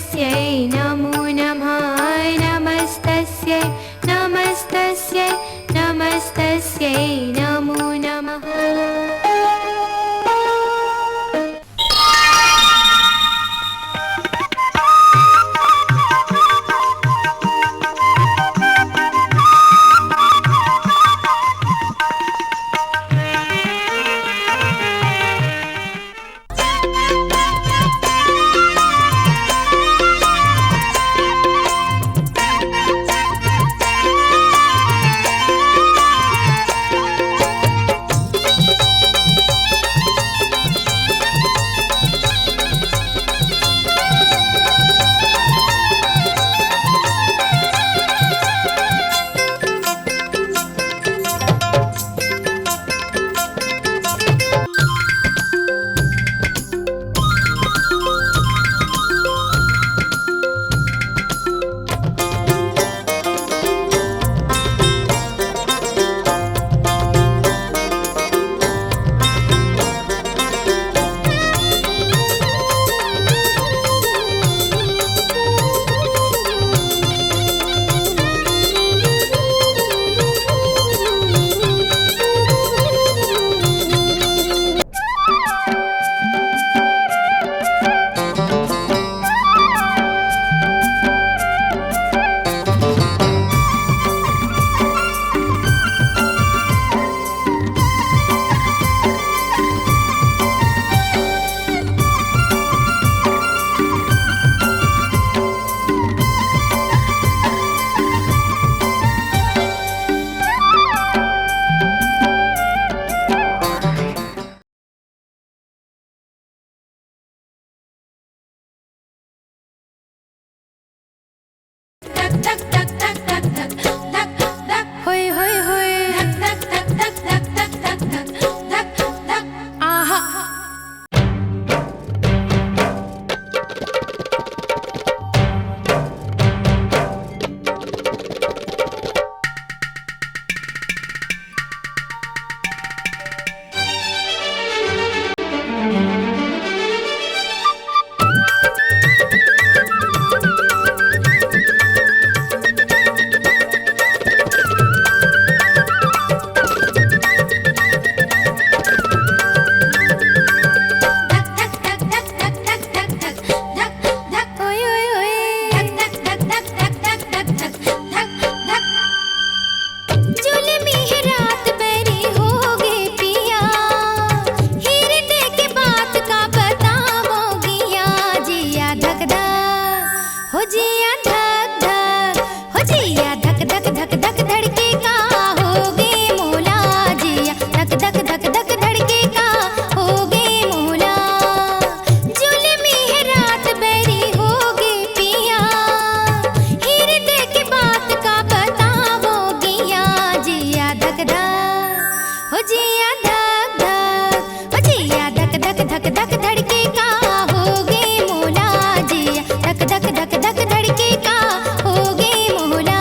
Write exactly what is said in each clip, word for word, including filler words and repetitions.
तस्यै नमो नमः। नमस्तस्यै, नमस्तस्यै, नमस्तस्यै नमो नमः। होय, होय, होय। आहा। जुलमी हे रात बैरी होगे पिया, हिरदे के बात का बतावों गिया, जिया धक धक, हो जिया धक धक, हो जिया धक धक धक धक धड़के का होगे मोला, जिया धक धक धक धक धड़के का होगे मोला। जुलमी हे रात बैरी होगे पिया, हिरदे के बात का बतावों गिया, जिया धक धक, हो जिया धक धक, हो जिया धक धक धक धक धड़के का होगे मोला, जिया धक धक धक धक धड़के का होगे मोला।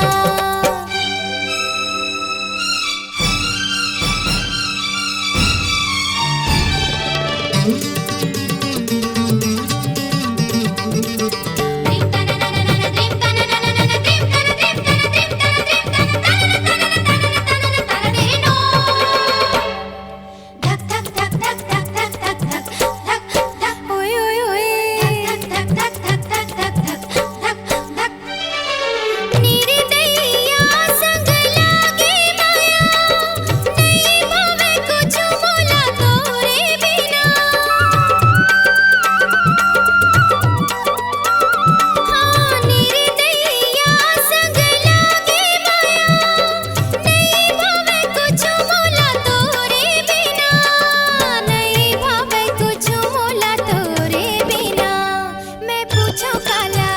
मैं पूछो काला,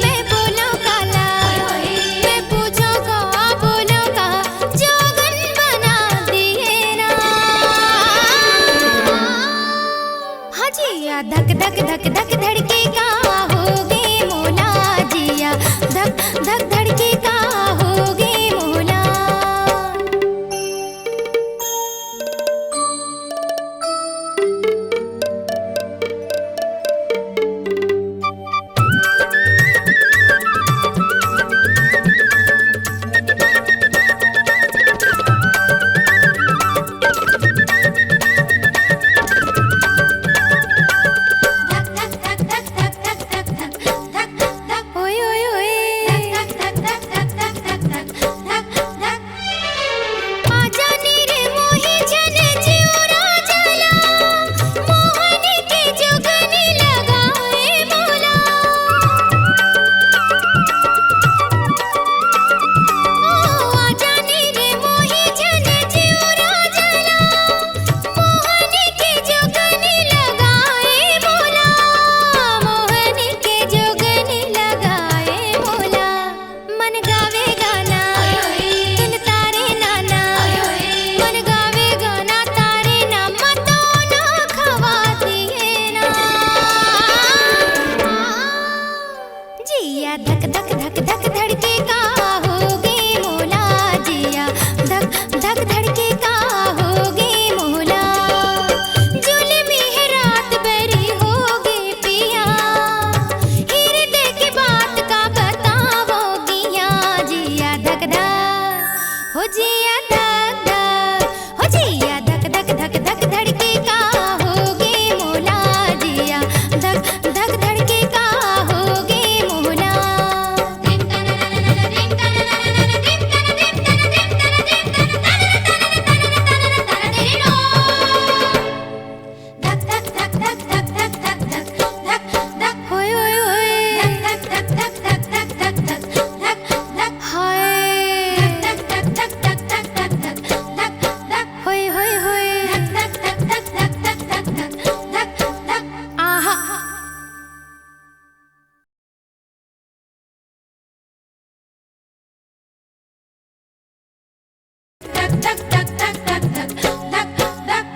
मैं बोलो काला, मैं पूछो का, बोलो का, जोगन बना दिए ना। हाँ जिया धक धक धक धक धड़के का होगे मोला, जिया धक धक धड़के का होगे मोला।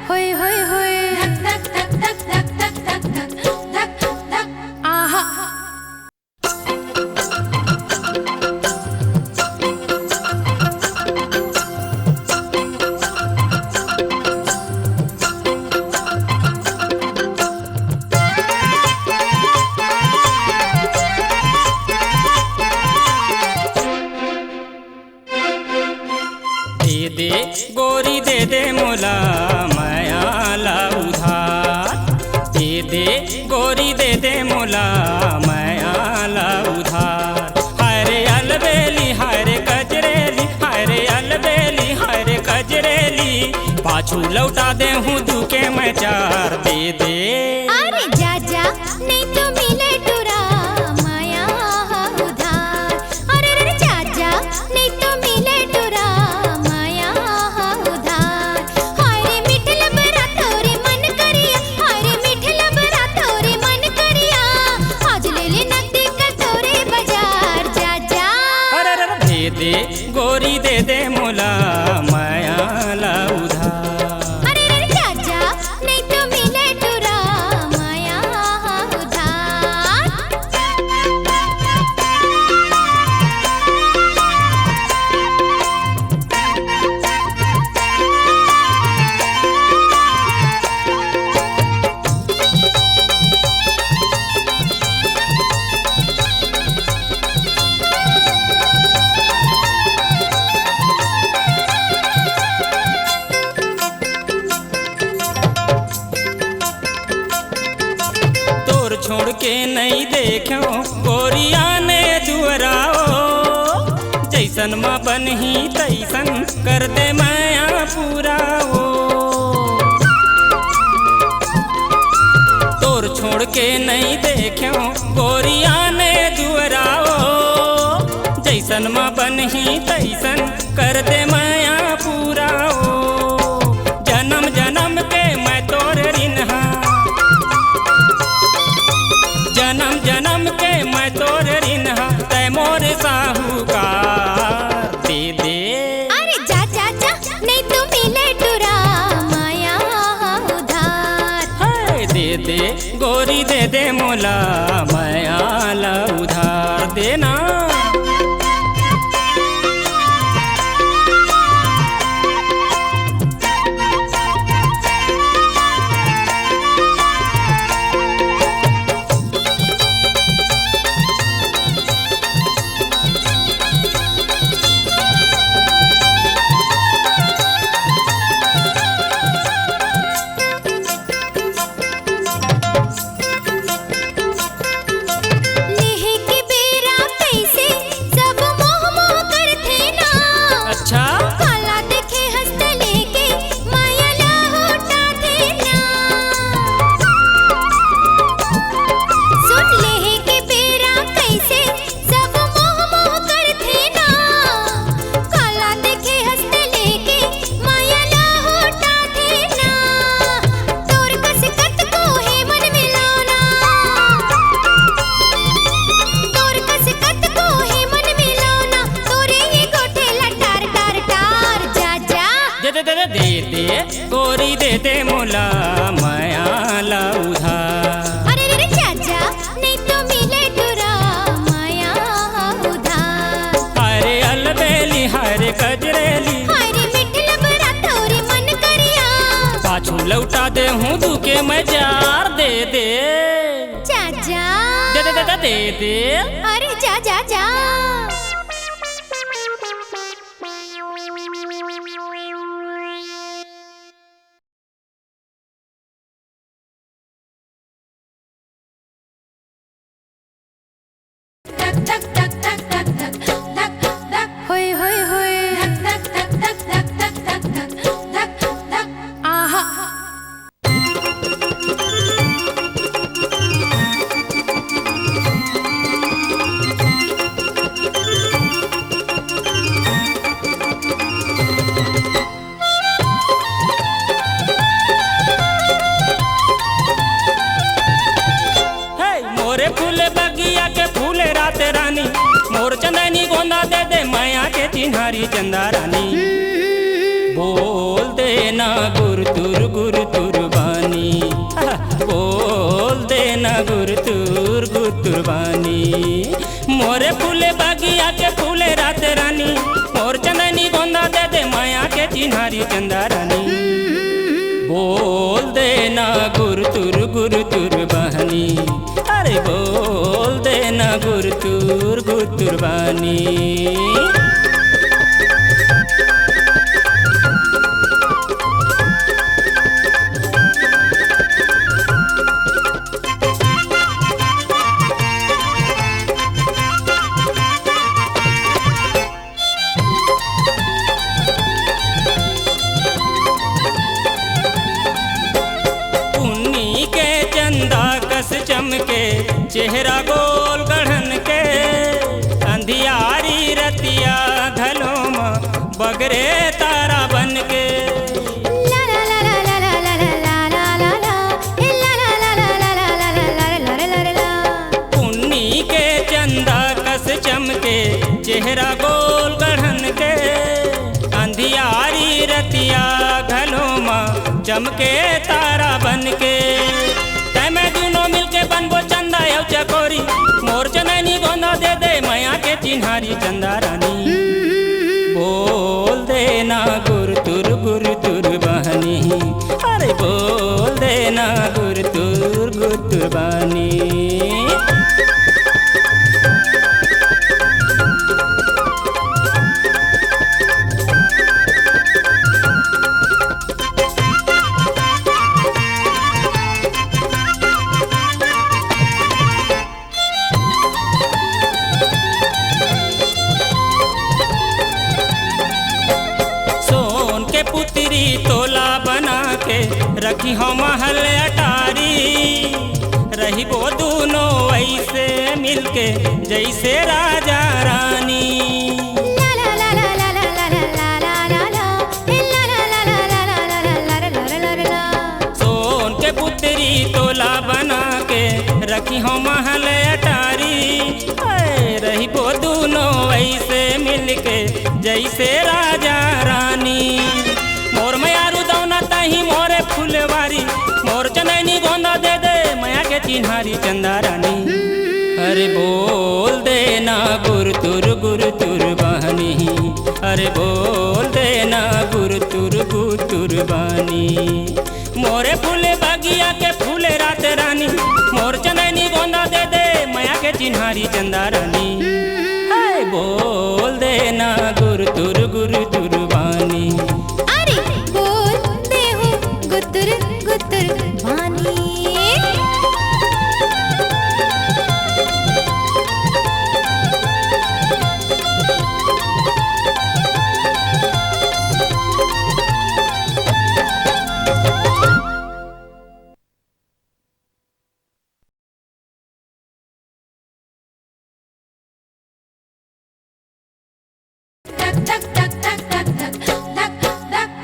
होय, होय, होय। आहा। दे दे गोरी, दे दे मोला मया ला उधार। दे दे गोरी, दे दे मोला मया ला उधार। हाय रे अलबेली, हाय रे कजरेली, हाय रे अलबेली, हाय रे कजरेली। पाछू लौटा देहूँ दू के मैं चार। दे दे। अरे जा जा, नहीं तो मिले टुरा मया उधार। अरे रे जा जा, नहीं तो मिले टुरा मया उधार। हाय रे मीठ लबरा तोरे मन करिया, हाय रे मीठ लबरा तोरे मन करिया। आज ले ले नकदी का तोरे बाजार। जा जा। अरे रे दे दे गोरी, दे दे मोला मया ला उधार। अरे रे जा जा, नहीं तो मिले टुरा मया उधार। तोर छोड़ के नहीं देख्यो गोरिया ने दुअरा ओ। जैसन मा बनही तैसन कर दे मया पूरा ओ। तोर छोड़ के नहीं देख्यो गोरिया ने दुअरा ओ। जैसन मा बनही तैसन कर दे मया पूरा ओ। जनम जनम के मैं तोर रिनहा, जनम जनम के मैं तोर रिनहा, तै मोर साहूकार। दे दे। अरे जा जा जा, नहीं तो मिले टुरा मया उधार। हाय दे दे गोरी, दे दे मोला मया ला उधार। देना। लेहे के बेरा कइसे सब मोह मोह करथे ना। अच्छा। काला देखे हस्त लेके माया ला होटाथे ना। सुन लेहे के बेरा कइसे सब मोह मोह करथे ना। काला देखे हस्त लेके माया ला होटाथे ना। तोर कस कतको हे मन मिलाना, तोर कस कतको हे मन मिलाना, तोरे ये गोठे ला टार टार टार। जा जा। दे दे दे दे दे दे, गोरी दे दे मोला मया ला उधार। अरे रे रे जा जा, नहीं तो मिले टुरा मया उधार। हाय रे अलबेली, हाय रे कजरेली। हाय रे मीठ लबरा तोरे मन करिया। पाछू लौटा देहूँ दू के मैं जार। दे दे। जा जा। दे दे दे दे दे दे। अरे जा जा जा। होय, होय, होय। आहा। हे, मोरे फूल बगिया के फूल रात रानी, मोर चंदनी गोंदा दे दे मया के चिन्हारी चंदा रानी। बोल देना गुरतुर गुरतुर बानी, आहा, बोल देना गुरतुर गुरतुर बानी। मोरे फूले बगिया के फूले रात रानी, मोर चंदनी गोंदा दे दे मया के चिन्हारी चंदा रानी। बोल देना गुरतुर गुरतुर बहनी, अरे बोल देना गुरतुर गुरतुर बानी। पुन्नी के चंदा कस चमके चेहरा गोल गढ़न के, अंधियारी रतिया घलो म बगरे तारा बन के। पुन्नी के चंदा कस चमके चेहरा गोल गढ़न के, अंधियारी रतिया घलो म चमके तारा बन के। तै मैं दूनों मिलके बनबो चंदा अउ चकोरी, मोर चनैनी गोंदा दे दे मया के चिन्हारी चंदा रानी। बोल देना गुरतुर गुरतुर बहनी, अरे बोल देना गुरतुर गुरतुर बानी। सोन के पुतरी तोला बना के रखिहौं महल अटारी, रहिबो दूनों वैसे मिलके जैसे राजा रानी। सोन के पुतरी तोला बना के रखिहौं महल अटारी, ऐ रहिबो दूनों वैसे मिलके जैसे राजा रानी। मोर मयारू दौना तही मोरे फुलवारी, मोर चनैनी गोंदा दे दे मया के चिन्हारी चंदा रानी। अरे बोल देना गुरतुर गुरतुर बहनी, अरे बोल देना गुरतुर गुरतुर बानी। मोरे फूले बगिया के फूले रात रानी, मोर चनैनी गोंदा दे दे मया के चिन्हारी चंदा रानी। हाय बोल देना गुरतुर गुरतुर बानी। अरे बोल देहूं गुतुर गुतुर बानी।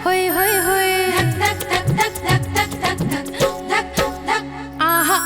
होय, होय, होय। आहा।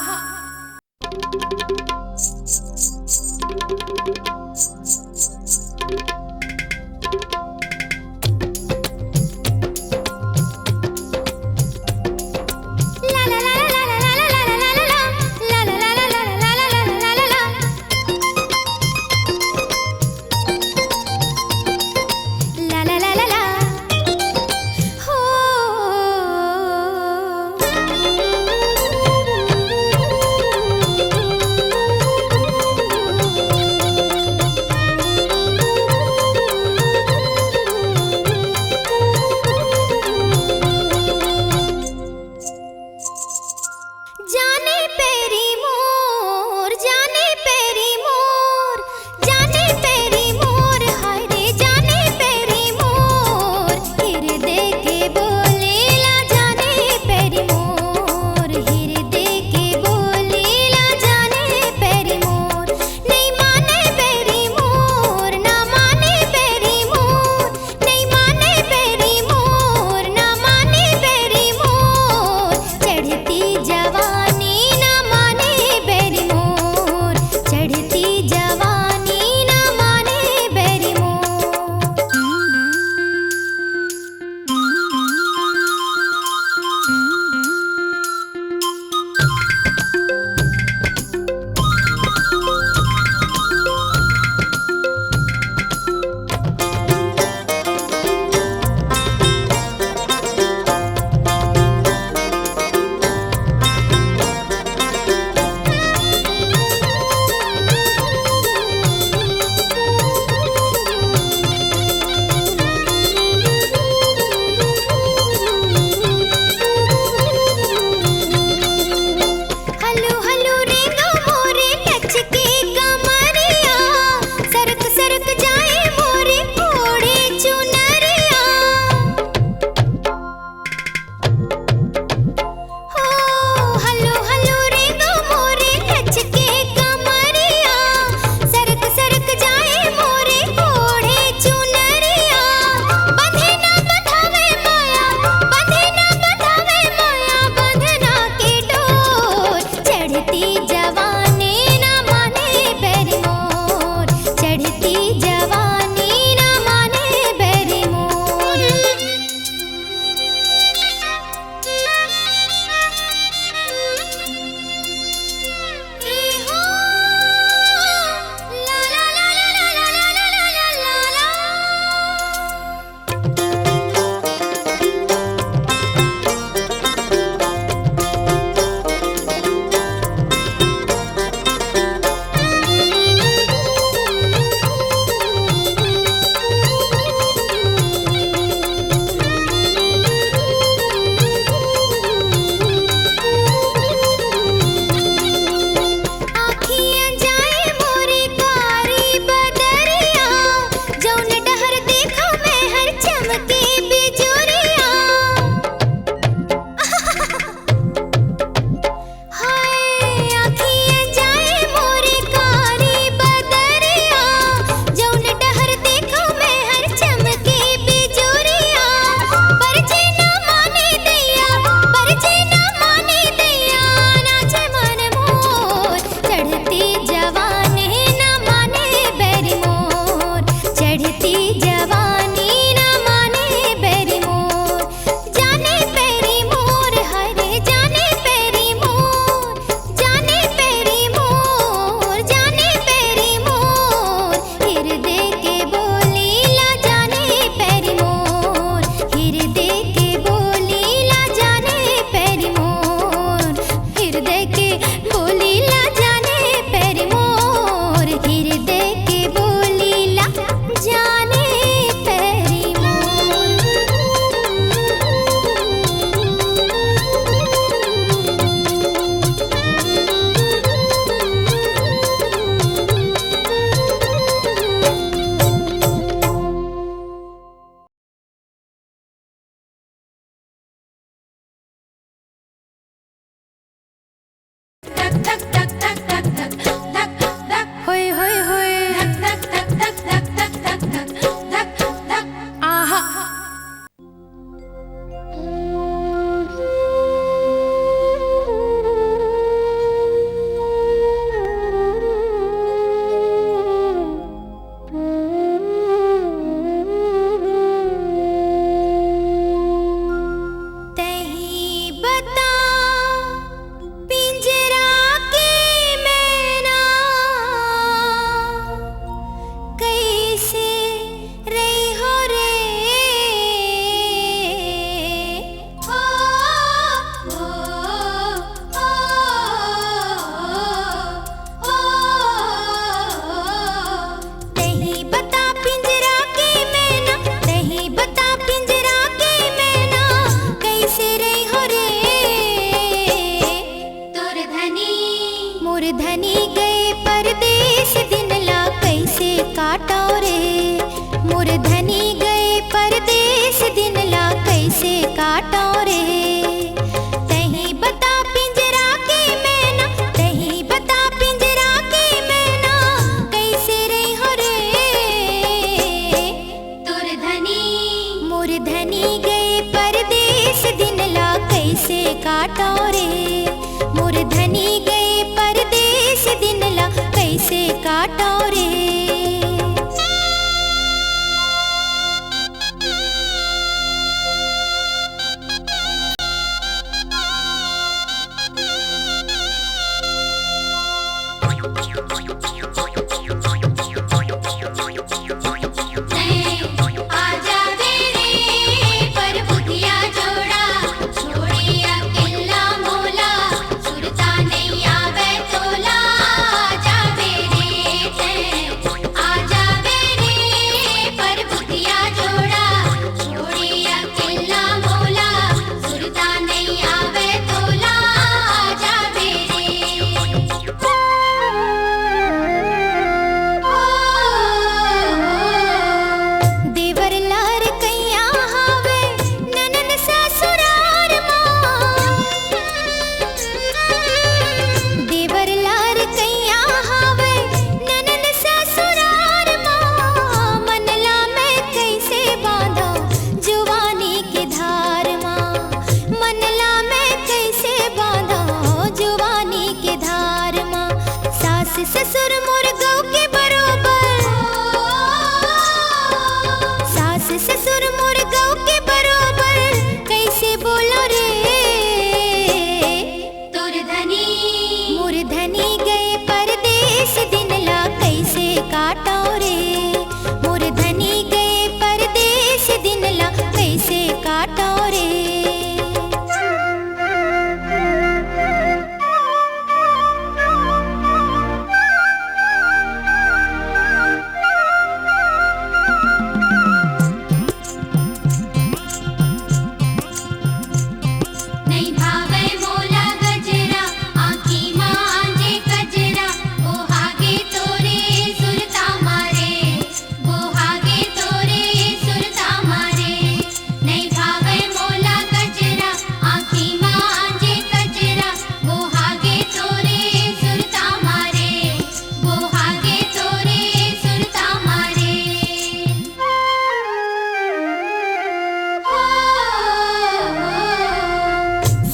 कइसे काटव रे। देवर लार कैया हावे ननन ससुरार मा। देवर लार कैया हावे ननन ससुरार मा। मनला मैं कैसे बांधो जुवानी के धार मा। मनला मैं कैसे बांधो जुवानी के धार मा। सास ससुर मोर गौ के बरोबर। सास ससुर मोर गौ के बरोबर। कैसे बोलो रे। तोर धनी। मोर धनी गए परदेस दिन ला कैसे काटो रे। मोर धनी गए परदेस दिन ला कैसे काटो रे।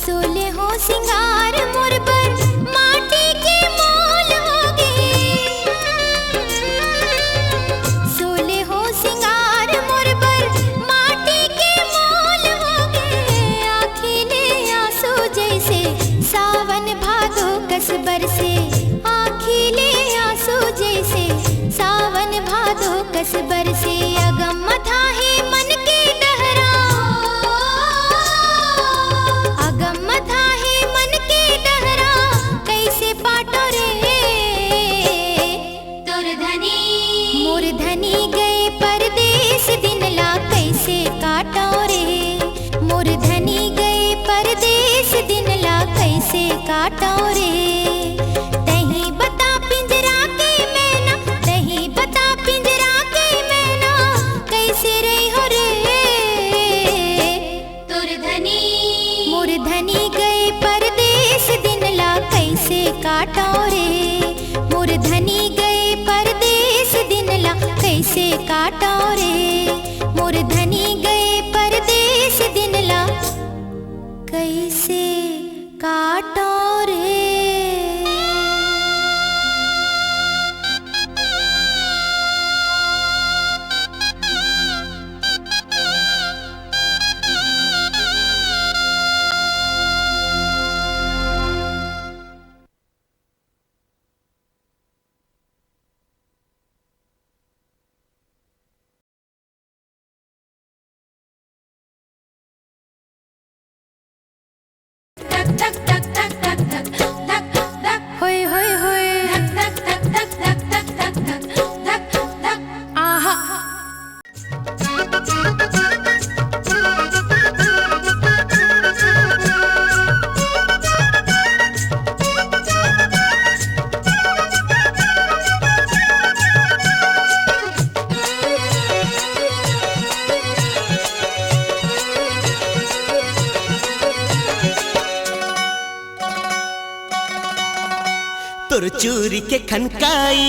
सोले हो सिंगार मोर बर माटी के मोल होगे। सोले हो सिंगार मोर बर माटी के मोल होगे। आँखी ले आंसू जैसे सावन भादो कस बरसे। आँखी ले आंसू जैसे सावन भादो कस बरसे। अगम मथा हे मन के डहरा। अगम मथा हे मन के डहरा। कैसे पाटो रे। तोर धनी। मोर धनी गए परदेस दिन ला कैसे काटो रे। मोर धनी गए परदेस दिन ला कैसे काटो रे। तही बता पिंजरा के मैना। तही बता पिंजरा के मैना। कैसे रही हो रे। तोर धनी। मोर धनी गए परदेस दिन ला कैसे काटो रे। मोर धनी गए परदेस दिन ला कैसे काटो रे। मोर धनी गए परदेस दिन ला कैसे काटो रे। होय, होय, होय। आहा। तोर चूरी के खनकाई,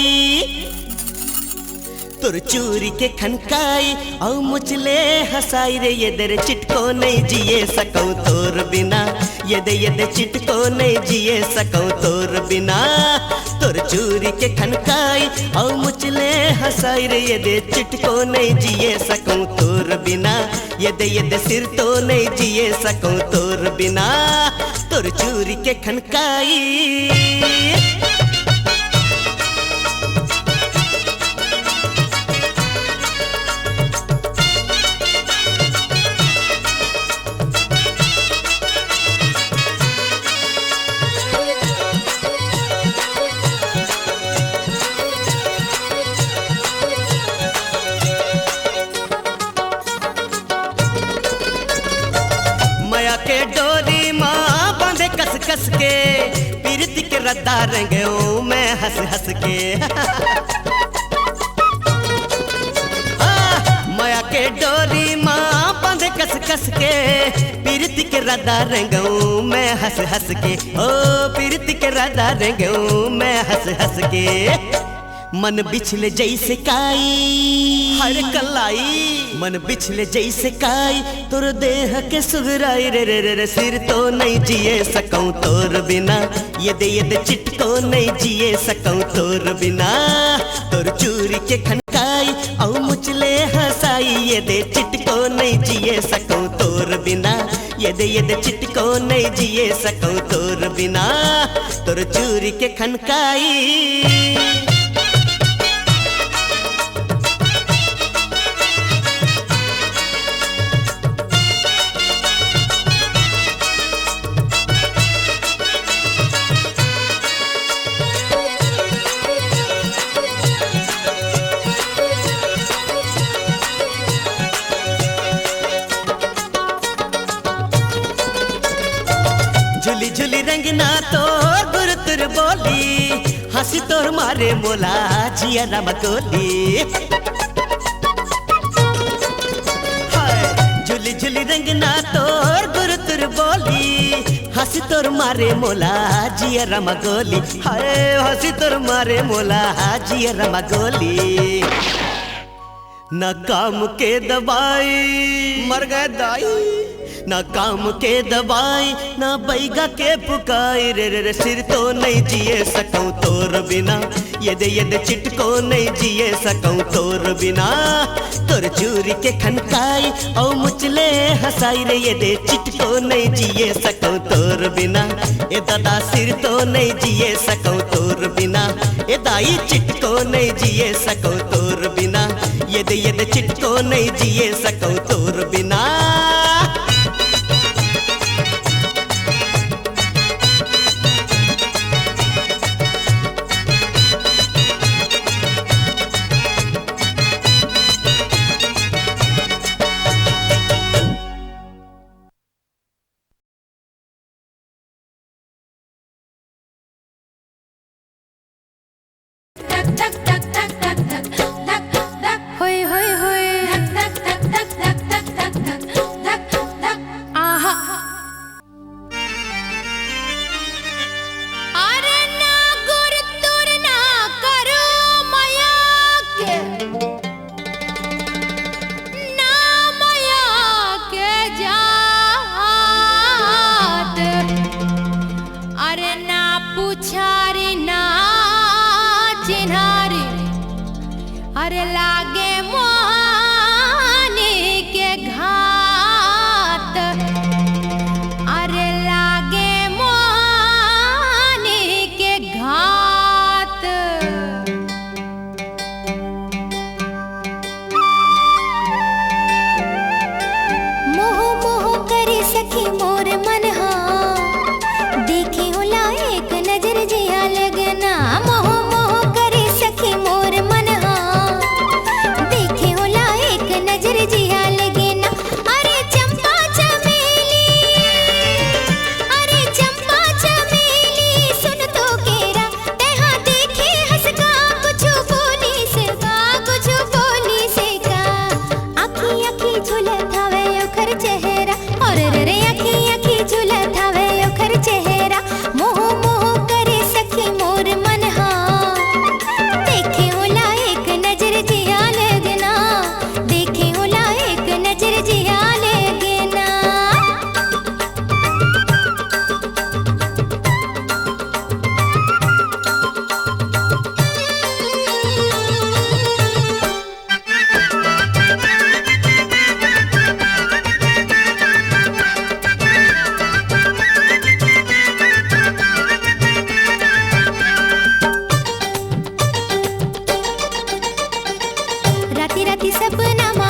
तोर चूरी के खनकाई, अउ मुचले हंसाई रे, ये दे रे चिटको नहीं जिए सकौं तोर बिना, ये दे, ये दे चिटको नहीं जिए सकौं तोर बिना। तोर चूरी के खनकाई, अउ मुचले हंसाई रे, ये दे चिटको नहीं जिए सकूं तोर बिना, ये दे, ये दे सिर तो नहीं जिए सकूं तोर बिना, तोर चूरी के खनकाई। मया के डोरी मा बांधे कस कस के, पीरती के रद्दा रेंगेंव मैं हंस हंस के। हाँ, मया के डोरी मा बांधे कस कस के, पीरती के रद्दा रेंगेंव मैं हंस हंस के। ओ, पीरती के रद्दा रेंगेंव मैं हंस हंस के। मन बिछले जइसे काई। हाय रे कलाई। मन बिछले जइसे काई, तोर देह के सुघराई रे, रे, रे, रे, सिर तो नहीं जिए सकूं तोर बिना, ये दे, ये दे चिटको नहीं जिए सकूं तोर बिना, तोर चूरी के खनकाई, अउ मुचले हंसाई, ये दे चिटको नहीं जिए सकूं तोर बिना, ये दे, ये दे चिटको नहीं जिए सकूं तोर बिना, तोर चूरी के खनकाई। झुली झुली रंगना तोर गुरतुर बोली, हंसी तोर मारे मोला जिया रमा गोली। हाय, झुली झुली रंगना तोर गुरतुर बोली, हंसी तोर मारे मोला जिया रमा गोली। हाय, हंसी तोर मारे मोला जिया रमा गोली। ना काम के दवाई। मर गए दाई। ना काम के दवाई, ना बैगा के पुकाई रे, रे, रे, सिर तो नहीं जिए सकूं तोर बिना, ये दे, ये दे चिटको नहीं जिए सकूं तोर बिना। तोर चूरी के खनकाई, अउ मुचले हंसाई रे, ये दे चिटको नहीं जिए सकूं तोर बिना। ए दादा सिर तो नहीं जिए सकूं तोर बिना, ए दाई चिटको नहीं जिए सकूं तोर बिना, ये दे, ये दे चिटको नहीं जिए सकूं तोर बिना। होय, होय, होय। आहा। अरे ना गुरतुर ना करो मया के, ना मया के जात। अरे ना पुछारी ना चिन्हारी, अरे लागे मोहानी के घात, अरे लागे मोहानी के घात। मोह मोह करे सखी मोर मन हा, देखे ओला एक नजर जिया लगना। मोह मोह करे सखी मोर मन हा, देखे राती राती सपना म